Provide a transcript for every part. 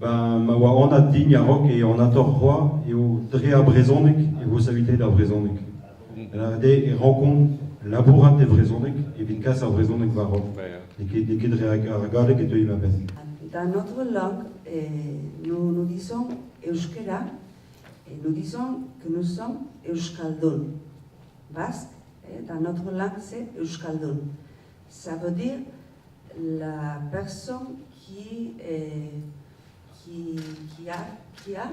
Ba ma oa anat din a-raok e anatoc'h c'hoazh eo dre ar brezhoneg e vo saveteet ar brezhoneg. Da lâret eo e rankomp labourat e brezhoneg evit kas ar brezhoneg war-raok. N'eo ket, n'eo ket dre ar galleg e teuimp a-benn. Dans notre langue, nous, nous disons euskera et nous disons que nous sommes euskaldun. Basque, dans notre langue, c'est euskaldun. Ça veut dire la personne qui, qui, qui, a, qui, a,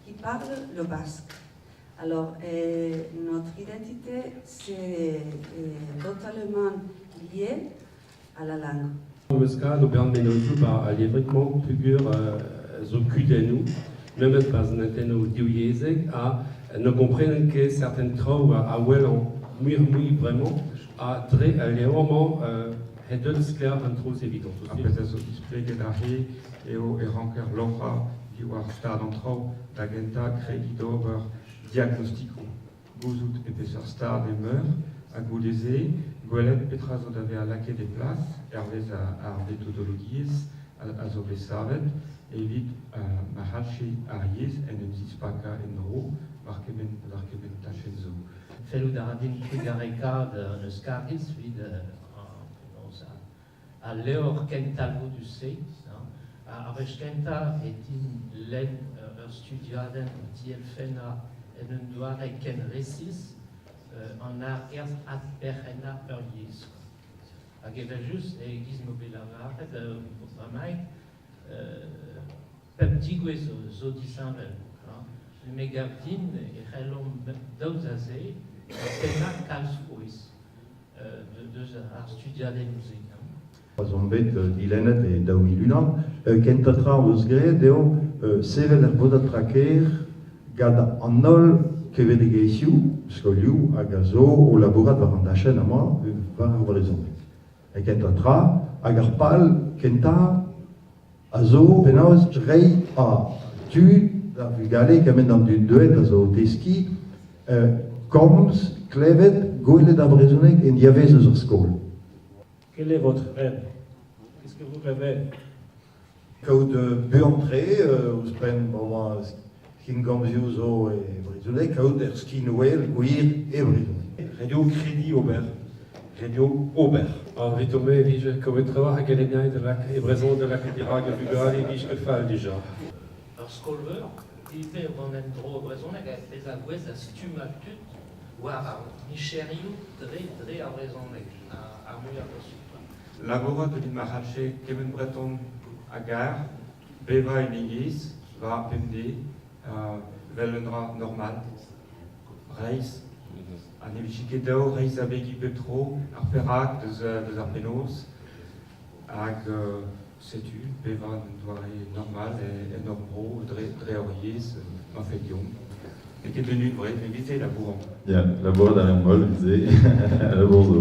qui parle le basque. Alors, notre identité, c'est totalement liée à la langue. Am eus kavet ober mennozhioù war al levrig-mañ peogwir zo kudennoù, memes 'barzh an hentennoù divyezhek ha ne gomprenen ket serten traoù a welan muioc'h-mui bremañ ha dre al levr-mañ he deus sklaer an trouz evidon. Ar pezh a zo displeget aze eo e ranker loc'hañ diwar stad an traoù da gentañ kregiñ d'ober diagnostikoù, gouzout e peseurt stad emeur ha goude-se gwelet petra zo da vezañ lakaet e plas hervez ar vetodologiezh a zo bet savet evit ma c'hallje ar yezh en em zispakañ en-dro war kement war kement tachenn zo. Fellout a ra din trugarekaat an Euskariz evit penaos al levr ken talvoudus-se. Ar wech kentañ e din lenn ur studiadenn o dielfennañ en un doare ken resis an argerzh adperc'hennañ ur yezh. Hag evel-just, e-giz m'ho bet lavaret bremaik, pep degouezh zo disheñvel. Me gav din e c'hellomp daoust da se tennañ kalz frouezh deus ar studiadennoù-se. Pa'z on bet dilennet e 2001, kentañ tra hon eus graet eo sevel ur bodad tra-kêr gant an holl kevredigezhioù, skolioù hag a zo o labourat war an dachenn amañ war ar brezhoneg. Kentañ tra, hag ar pal kentañ a zo penaos reiñ tu d'ar vugale kement an dud deuet a zo o teskiñ komz, klevet, gwelet ar brezhoneg en diavaez eus ar skol. Quel est votre rêve? Qu'est-ce que vous rêvez? Kaout buan-tre, ouzhpenn bremañ skingomzioù zo e brezhoneg, kaout ur skinwel gwir e brezhoneg. Ret eo krediñ ober, ret eo ober. Eviton-me e vije kaout trawalc'h a gelennerien da lakaat e brezhoneg da lakaat dirak ar vugale e vije ket fall dija. Ur skol-veur ivez gant endro brezhoneg a bezañ gouest da stummañ tud war ar micherioù dre dre ar brezhoneg ar muiañ posupl. Labourat evit ma c'hallje kement Breton a gar bevañ en e yezh war ar pemdez 'vel un dra normal, reizh. Ha ne vije ket dav reizhabegiñ bep tro ar perak deus, deus ar penaos. Hag setu bevañ en un doare normal en hor bro dre, dre hor yezh ma fell deomp. N'eo ket un hunvre, met evit se labouromp. Ya, labourat a reomp holl evit se, labour zo.